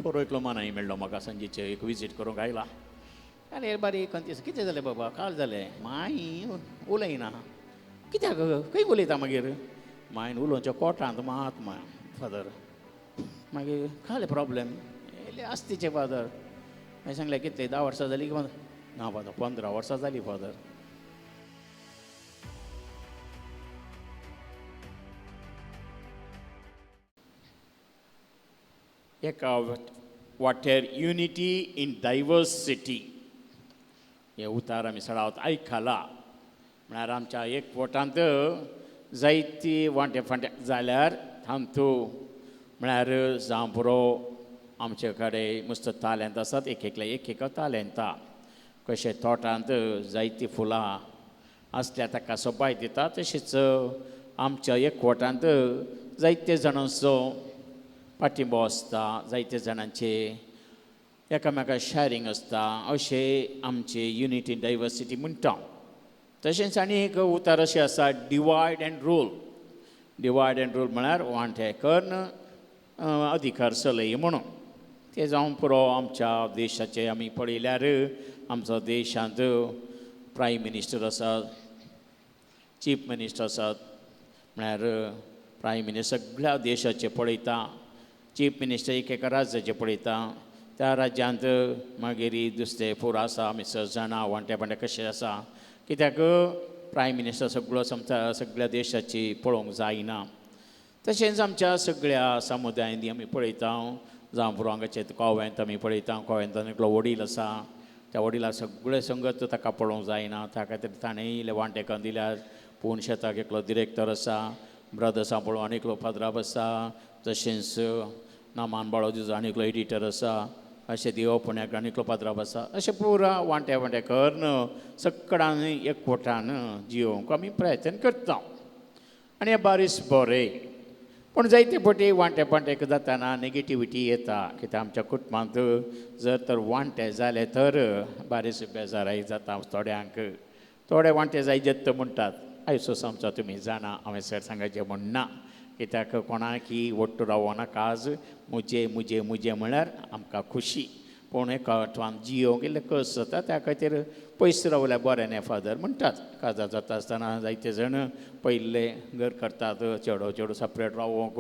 बरो एकलो मानाय मेळ्ळो म्हाका, सांजेचे एक विजीट करूंक आयला. आनी बारीक खंय कितें जालें बाबा, काल जालें माय उलयना कित्याक, खंय उलयता मागीर मायन उलोवच्या कोटांत मात मा फादर. मागीर काल प्रॉब्लेम येयले आस्तीचे फादर. मागीर सांगलें कितले 10 वर्सां जालीं की ना फादर, 15 वर्सां जालीं फादर. एका वाटेर युनिटी इन डायवर्सिटी हे उतार आमी सडावत आयकला. म्हळ्यार आमच्या एकवटांत जायती वांटे फांटे जाल्यार थांबतू म्हळ्यार जावं पुरो आमचे कडेन मस्त तालेंत आसात, एक एकले एक एक तालेंता. कशें तोटांत जायतीं फुलां आसल्या ताका सोबाय दिता, तशेंच आमच्या एकवटांत जायते जाणांचो पाठिंबो आसता, जायते जाणांचे एकामेका शॅरींग आसता, अशें आमचे युनिटी डायवर्सिटी म्हणटा. तशेंच आनी एक उतार अशें आसा, divide and rule. Divide and rule म्हळ्यार वांटे करून अधिकार चलय म्हणून. तें जावं पुरो आमच्या देशाचे आमी पळयल्यार आमचो देशांत प्रायम मिनिस्टर आसात, चीफ मिनिस्टर आसात. म्हळ्यार प्रायम मिनिस्टर सगळ्या देशाचे पळयता, चीफ मिनिस्टर एक एका राज्याचे पळयता, त्या राज्यांत मागीर दुसरे पुरो आसा, आमी सर जाणां वांटे पांटे कशें आसा. कित्याक प्रायम मिनिस्टर सगळो समजा सगळ्या देशाची पळोवंक जायना. तशेंच आमच्या सगळ्या समुदायांनी आमी पळयता, जावं पुरो हांगाचे कोवेंत आमी पळयता, कोवेंतान एकलो वडील आसा, त्या वडिला सगळे संगत ताका पळोवंक जायना, त्या खातीर ताणें इल्लें वांटे करून दिल्यार. पूण शेताक एकलो डिरेक्टर आसा, ब्रदर्सां पळोवन आनी एकलो फादराब आसा, तशेंच नामान बाळोजीचो आनी एकलो एडिटर आसा, अशें देव पुण्याक आनी एकलो पाद्राब आसा. अशें पुरा वांटे वांटे करून सगळ्यांनी एकवटान जियोवंक आमी प्रयत्न करता आनी हें बारीस बरें. पूण जायते फावटी वांटे पांटे जाताना नेगेटिविटी येता, कित्याक आमच्या कुटुंबांत जर तर वांटे जाले तर बारीस बेजाराय जाता थोड्यांक. थोडे वांटे जाय जत्त म्हणटात, आयचो समजा तुमी जाणा हांवें सर सांगाचें म्हणना, कित्याक कोणाकी वट्टू रावनाका आज मुजे मुजे मुजे म्हळ्यार आमकां खुशी, पूण एका जियोंक इल्लें कस जाता, त्या खातीर पयस रावल्यार बरें न्ही फादर म्हणटात. काजार जाता आसतना जायते जाण पयल्लें घर करतात, चेडो चेडो सेपरेट रावोंक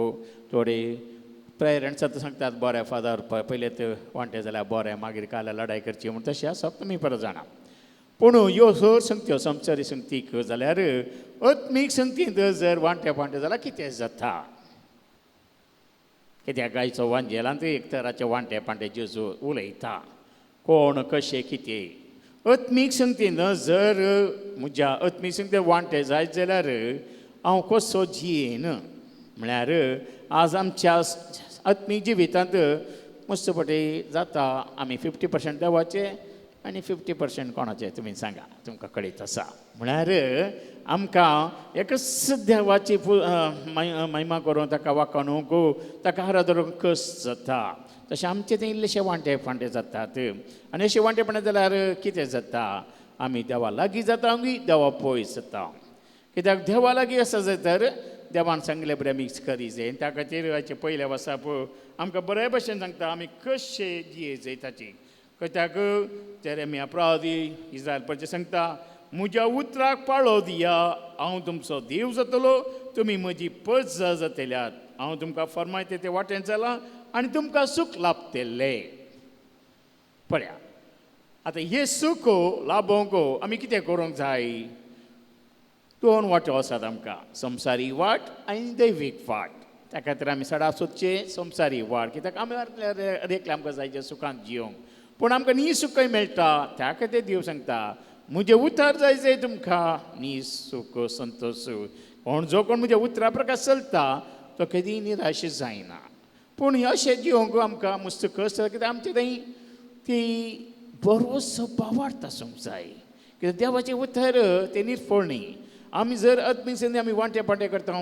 थोडे पेरंट्स आतां सांगतात बरें फादर पयलें वांटे जाल्यार बरें, मागीर काल्यार लडाय करची म्हूण. तशें आसप तुमी परत जाणा. पूण ह्यो सर संगत्यो संवसारी संगतीक जाल्यार आत्मीक संगतींत जर वांटे फांटे जाल्यार कितें जाता? कित्याक आयचो वांजेलांत एक तराचे वांटे पांटे जेजू उलयता, कोण कशें कितें. आत्मीक संगतीन जर म्हज्या आत्मीक संगतीन वांटे जायत जाल्यार हांव कसो जियेन? म्हळ्यार आज आमच्या आत्मीक जिवितांत मस्त फावटी जाता आमी 50% देवाचे आनी 50% कोणाचें तुमी सांगा, तुमकां कळीत आसा. म्हळ्यार आमकां एकच देवाची महिमा करून ताका वाखाणूंक ताका आराधरूंक कस जाता, तशें आमचें तें इल्लेशे वांटे फांटे जातात. आनी अशे वांटे फांटे जाल्यार कितें जाता, आमी देवा लागीं जाता आमी देवा पयस जाता. कित्याक देवा लागीं आसा जाय तर देवान सांगलें बरें आमी करी जाय. त्या खातीर हाचें पयलें वसाप आमकां बरे भशेन सांगता आमी कशें जिये जाय ताची. कित्याक जेरेमिया प्रादी इस्रायल परचे सांगता, म्हज्या उतराक पाळो दिया, हांव तुमचो देव जातलो, तुमी म्हजी परजा जातल्यात, हांव तुमकां फर्मायते ते वाटेन चला आनी तुमकां सूख लाभतलें. पळया आतां हें सूख लाभोवंक आमी कितें करूंक जाय? दोन वाटो आसात आमकां, संवसारी वाट आनी दैवीक वाट. त्या खातीर आमी सदां सोदचें संवसारी वाट, कित्याक आमी एकलें आमकां जाय जें सुखान जियोंक, पूण आमकां न्ही सुखय मेळटा. त्या खातीर देव सांगता म्हजें उतर जाय जाय तुमकां न्ही सुख संतोश. कोण जो कोण म्हज्या उतरा प्रकार चलता तो केदीय निराश जायना. पूण अशें जिवंक आमकां मस्त कस कित्याक आमचें थंय ती बरो स्वभाव आसूंक जाय, कित्याक देवाचें उतर तें निर्फळ न्ही. आमी जर आत्मीक संदी आमी वांटे पांटे करता,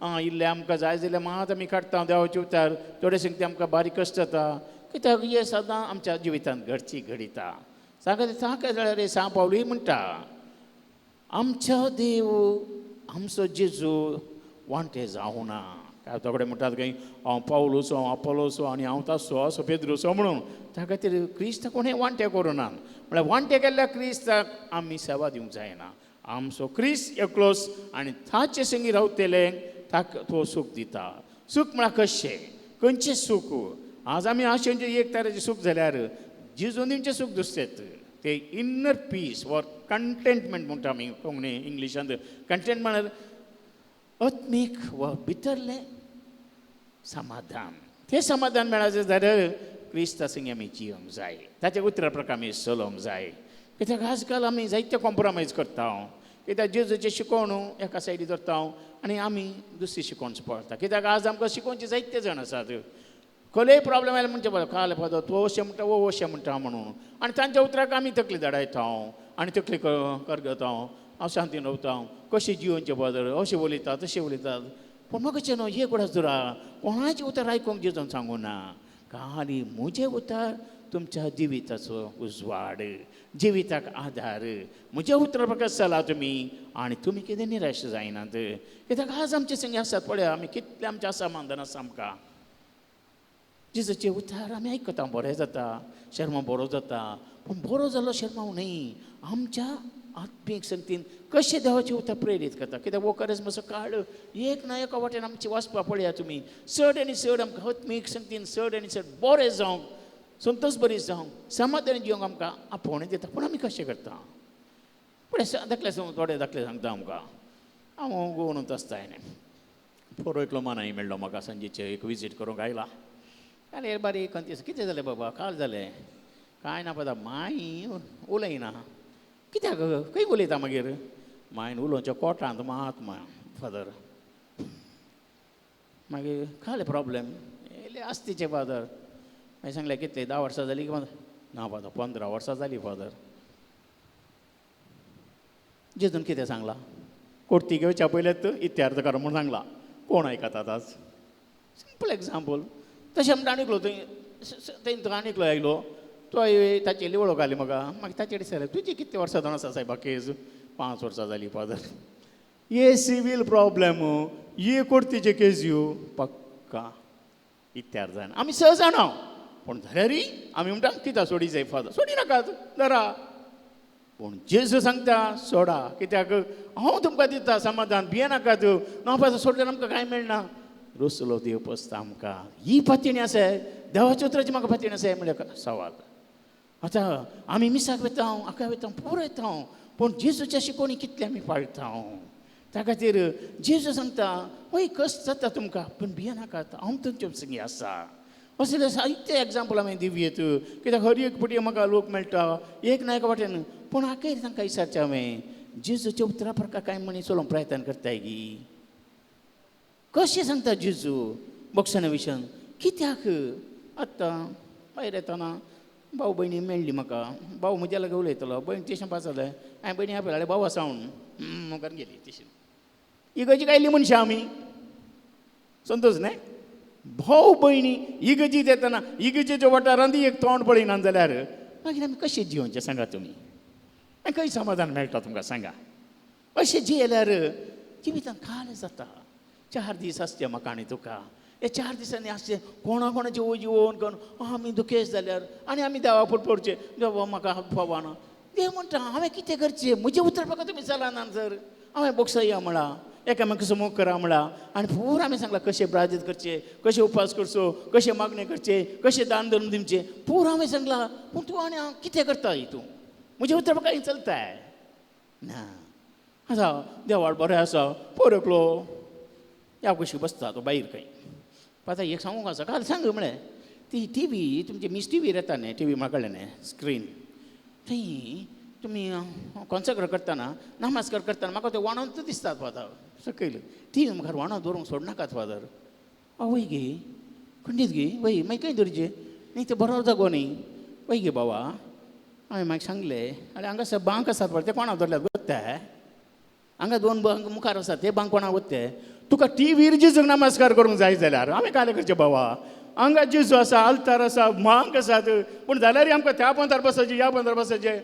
आं इल्लें आमकां जाय जाल्यार मात आमी काडटा देवाचें उतर, थोडे संगती आमकां बारीक कश्ट जाता, कित्याक हें सदां आमच्या जिवितांत घडची घडिता. सांगता सांग जाल्यार सांग पावली म्हणटा आमच्या देव आमचो जेजू वांटे जावना. काय थोडे म्हणटात खंय हांव पावलोसो, हांव आपोलोसो आनी हांव तासो असो पेद्रोसो म्हणून. त्या खातीर क्रिस्त कोणें वांटे करूं ना. म्हळ्यार वांटे केल्ल्या क्रिस्ताक आमी सेवा दिवंक जायना. आमचो क्रिस्त एकलोच आनी ताचे संगी रावतले ताका तो सूख दिता. सूख म्हळ्यार कशें, खंयचें सूख? आज आमी आशेंचें एक तरेचें सूख जाल्यार जेजून दिवचें सूख दुसरें, ते इनर पीस ऑर कंटेंटमेंट म्हणटा आमी कोंकणी इंग्लिशांत. कंटेंट म्हळ्यार आत्मीक वा भितरलें समाधान. तें समाधान मेळाचें जाल्यार क्रिस्ता संगी आमी जियोंक जाय, ताच्या उतरा प्रकार आमी चलोवंक जाय. कित्याक आजकाल आमी जायते कॉम्प्रोमायज करता. कित्याक जेजूचें शिकोवण एका सायडी धरता आनी आमी दुसरी शिकोवण पळता. कित्याक आज आमकां शिकोवचे जायते जाण आसात. खंयय प्रॉब्लम आयले म्हणचे पळय काल फादर तूं अशें म्हणटा, वो अशें म्हणटा म्हणून, आनी तांच्या उतराक आमी तकली धाडायता आनी तकली करगता, हांव शांतीन रावता. कशें जियोवचें फादर, अशें उलयतात तशें उलयतात. पूण म्हाका न्हू एक उडास दुरा कोणाचें उतर आयकूंक जेजून सांगूं ना. खाली म्हजें उतर तुमच्या जिविताचो उजवाड, जिविताक आदार. म्हज्या उतरा प्रकार चला तुमी आनी तुमी कितें निराश जायनात. कित्याक आज आमचे संगी आसात पळय आमी कितलें आमचें आसा मानधन आसा आमकां. जेजूचें उतर आमी आयकता, बरें जाता, शर्मा बरो जाता. पूण बरो जालो शर्मा न्हय, आमच्या आत्मीक संगतीन कशें देवाचें उतर प्रेरीत करता. कित्याक हो करेज्माचो काळ एक ना एका वाटेन आमची वाचपा पळया तुमी चड आनी चड आमकां आत्मीक संगतीन चड आनी चड बरें जावंक, संतोश बरी जावंक, समाधान जिवंक आमकां आपोवणें दिता. पूण आमी कशें करता? पळय धाकले थोडे धाकले सांगता आमकां. हांव गोवनूच आसता हांवें पोरो एकलो मानाय मेळ्ळो म्हाका सांजेचे एक विजीट करूंक आयला. काल बारीक खंय कितें जालें बाबा? काल जालें कांय ना पळयता माई उलयना. कित्याक खंय उलयता मागीर? मायन उलोवच्या कोटांत मात फादर. मागीर काल प्रॉब्लम येयले आस्तीचे फादर. मागीर सांगलें कितले 10 वर्सां जालीं की ना फादर 15 वर्सां जालीं फादर. जेजून कितें सांगलां? कोर्ती घेवच्या पयलेच इत्यार्थ कर म्हूण सांगलां. कोण आयकतात आज? Simple example. तशें म्हणटा आनी एकलो थंय थंय आनी एकलो आयलो, तो ताची वळख आली म्हाका. मागीर ताचे कडेन विचारलें तुजी कितले वर्सां जावन आसा सायबा केज? 5 वर्सां जालीं फादर. ये सिवील प्रॉब्लम, ये कोर्तीचे केज यो पक्का इत्यार जायना. आमी स जाणां पूण जाल्यारय आमी म्हणटा कित्याक सोडी जाय फादर? सोडी नाकात धरा. पूण जेजू सांगता सोडा. कित्याक हांव तुमकां दिता समाधान, भियेनाकात. ना फादर सोडल्यार आमकां कांय मेळना. रसलो देव पोसता आमकां. ही पातयणी आसा देवाच्या उतराची म्हाका पातयणी आसा म्हणल्यार सवाल. आतां आमी मिसाक वता, आका वता, पुरो येता, पूण जेजूच्या शिकोवणी कितलें आमी पाळटा. त्या खातीर जेजू सांगता हय कश्ट जाता तुमकां पूण भियेनाकात, हांव तुमचे संगी आसा. असले जायते एग्जाम्पल हांवें दिवयेत. कित्याक हर एक पटी म्हाका लोक मेळटा एक ना एका वाटेन. पूण आखेर तांकां विचारचें हांवें जेजूच्या उतरा प्रकार कांय मनीस चलोवंक प्रयत्न करताय गी? कशें सांगता जेजू बक्षणा विशयान? कित्याक आतां भायर येतना भाव भयणी मेळ्ळी म्हाका. भाव म्हज्या लागीं उलयतलो, भयण टिशन पास जालें, हांवें भयणी आपल्याले भाव आसा म्हणून मुखार गेली टिशन. इगर्जीक आयिल्ली मनशां आमी, संतोश न्हय? भाव भयणी इगर्जीत येतना इगर्जेच्या वाठारांत एक तोंड पळयना जाल्यार मागीर आमी कशें जियोवचें सांगा तुमी? आनी खंय समाधान मेळटा तुमकां सांगा? अशें जियेल्यार जिवितांत काल जाता. 4 दीस आसचे म्हाका आनी तुका. हे 4 दिसांनी आसचें कोणा कोणाचें जिवन करून आमी दुखेस्त जाल्यार आनी आमी देवा पडचें देवा म्हाका फावना. देव म्हणटा हांवें कितें करचें? म्हजें उतर म्हाका तुमी चलना सर. हांवें बोक्सया म्हळां, एकामेका समूह करा म्हळां आनी पूरा आमी सांगलां कशें प्रार्थना करचें, कशें उपास करचो, कशें मागणें करचें, कशें दान धर्म दिवचें, पूरा हांवें सांगलां. पूण तूं आनी हांव कितें करता तूं? म्हजें उतर म्हाका चलताय ना. आसा देवाळ बरें आसा. पोर एकलो ह्या कुशी बसता तो भायर खंय. आतां एक सांगूंक आसा काल सांग म्हळें ती टी व्ही तुमची मिस टी व्हीर येता न्ही, टी व्ही म्हाका कळ्ळें न्ही स्क्रीन, थंय तुमी कॉन्सेक्र करतना नमस्कार करतना म्हाका ते वाणोंत दिसतात फादर. सकयल टी व्ही मुखार वाणो दवरूंक सोडनाकात फादर. वय गे खंडीत गे वय मागीर खंय दवरचें न्ही तें बरो जागो न्ही. वय गे बाबा हांवें मागीर सांगलें आनी हांगा बांक आसात पळय ते कोणा दवरल्यात वत्ते, हांगा 2 बांक मुखार आसात ते बांक कोणा वत्ते. तुका टी व्हीर जेजूक नमस्कार करूंक जाय जाल्यार हांवें कालें करचें बाबा? हांगा जेजू आसा, आल्तार आसा, मांक आसात, पूण जाल्यार आमकां त्या पंथार बसाचें ह्या पंथार बसाचें.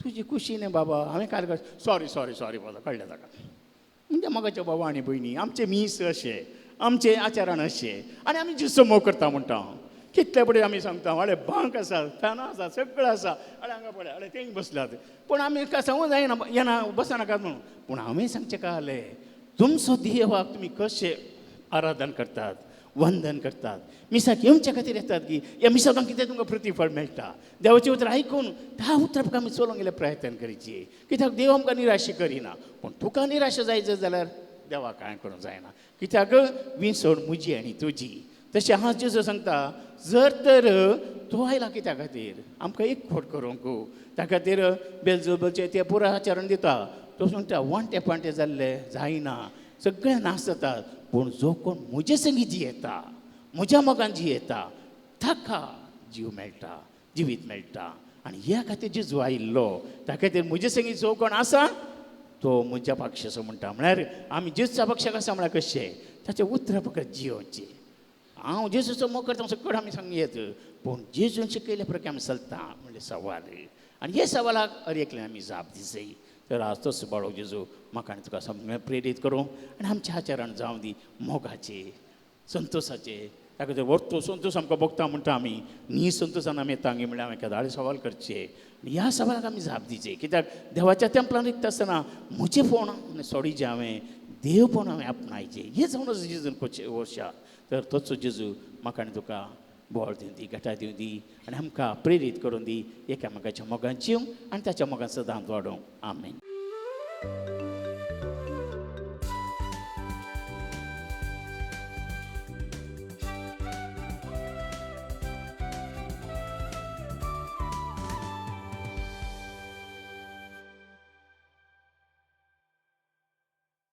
तुजी खुशी न्ही बाबा. हांवें काल सॉरी सॉरी सॉरी बाबा कळ्ळें ताका. म्हणजे म्हाकाचे बाबा आनी भयणी आमचे मीस अशें आमचें आचरण अशें आनी आमी जेजूचो मोग करता म्हणटा. कितले पळय आमी सांगता आडे बांक आसा, फॅनां आसा, सगळें आसा, आडे हांगा पळय आडे थंय बसल्यात, पूण आमी सांगूं जायना येना बसनाकात म्हणून. पूण हांवें सांगचें कालें तुमचो देवाक तुमी कशें आराधन करतात, वंदन करतात, मिसाक येवच्या खातीर येतात की ह्या मिसाक कितें तुमकां प्रतिफळ मेळटा. देवाचें उतर आयकून त्या उतराक आमी चलोवंक गेल्यार प्रयत्न करची, कित्याक देव आमकां निराशा करिना. पूण तुका निराशा जाय जाल्यार देवाक कांय करूंक जायना, कित्याक विसवण म्हजी आनी तुजी. तशें हांव जेजू सांगता जर तर तो आयला कित्या खातीर आमकां एकवट करूंक, त्या खातीर बेलजोबलचें तें पुराय आचरण दिता. तो सांगता वांटे पांटे जाल्ले जायना, सगळे नाश जातात, पूण जो कोण म्हजे संगी जियेता, म्हज्या मोगान जियेता ताका जीव मेळटा, जिवीत मेळटा. आनी ह्या खातीर जेजू आयिल्लो, त्या खातीर म्हजे संगी जो कोण आसा तो म्हज्या पक्षाचो म्हणटा. म्हळ्यार आमी जेजूच्या पक्षाक आसा म्हळ्यार कशें ताच्या उतरा फकत जियोवचें. हांव जेजूचो मोग करता सगळं आमी सांगूं येत, पूण जेजून शिकयल्या प्रकारे आमी चलता म्हणलें सवाल. आनी हे सवालाक हर एकल्यान आमी जाप दिसय. तर आज तोच बाळो जेजू म्हाका आनी तुका सगळें प्रेरीत करूं आनी आमचें आचरण जावं दी मोगाचें, संतोशाचें. ताका जर व्हरतो संतोश आमकां भोगता म्हणटा आमी न्ही संतोशान आमी येता म्हणल्यार हांवें केदाळे सवाल करचें आनी ह्या सवालाक आमी जाप दिवचे. कित्याक देवाच्या तेंपलान रिगता आसतना म्हजें फोण सोडीचें हांवें, देवपण हांवें आपणायचें, हें जावन आसा जेजून कोचे वर्षा. तर तोच जेजू म्हाका आनी तुका बळ दिवं दी, घटा दिवं दी आनी आमकां प्रेरीत करून दी एकामेकाच्या मोगान जिवंक आनी ताच्या मोगान सदांच वाडोवंक. आमेन.